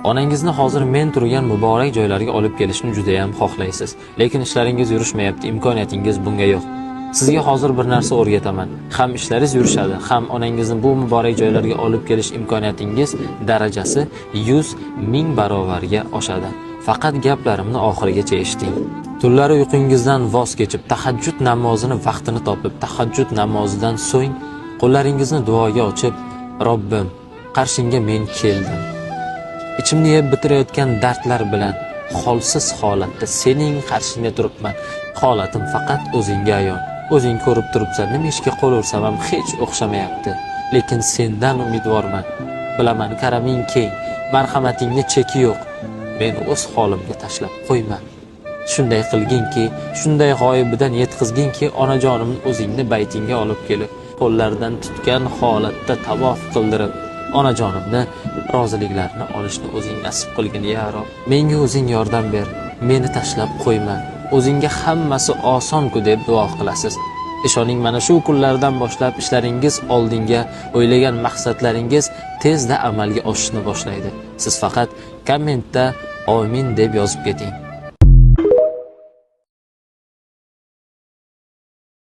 Onangizni hozir men turgan muborak joylarga olib kelishni juda ham xohlaysiz. Lekin ishlaringiz yurishmayapti, imkoniyatingiz bunga yo'q. Sizga hozir bir narsa o'rgataman. Ham ishlaringiz yurishadi, ham onangizni bu muborak joylarga olib kelish imkoniyatingiz darajasi 100 ming barobarga oshadi. Faqat gaplarimni oxirigacha eshiting. Tunlari uyqungizdan voz kechib, tahajjud namozini vaqtini topib, tahajjud namozidan so'ng qo'llaringizni duoga ochib, Robbim, qarshingga men keldim. Ichimni yeb bitirayotgan dardlar bilan holsiz holatda sening qarshingda turibman. Holatim faqat o'zingga ayon. O'zing ko'rib turibsan, nima ishga qo'l ursam ham hech o'xshamayapti. Lekin sendan umidvorman. Bilaman, karaming keng, marhamatingni cheki yo'q. Meni o'z holimga tashlab qo'yma. Shunday qilginki, shunday g'oyibidan yetkazginki, onajonimni o'zingni baytingga olib kelib, qo'llaridan tutgan holatda tavof qildirib, onajonimni roziliklarini olishni o'zing nasib qilgin ya Rob. Menga o'zing yordam ber, meni tashlab qo'yma. O'zingga hammasi oson-ku deb duo qilasiz. Ishoning, mana shu kunlardan boshlab ishlaringiz oldinga, o'ylagan maqsadlaringiz tezda amalga oshishni boshlaydi. Siz faqat kommentda amin deb yozib keting.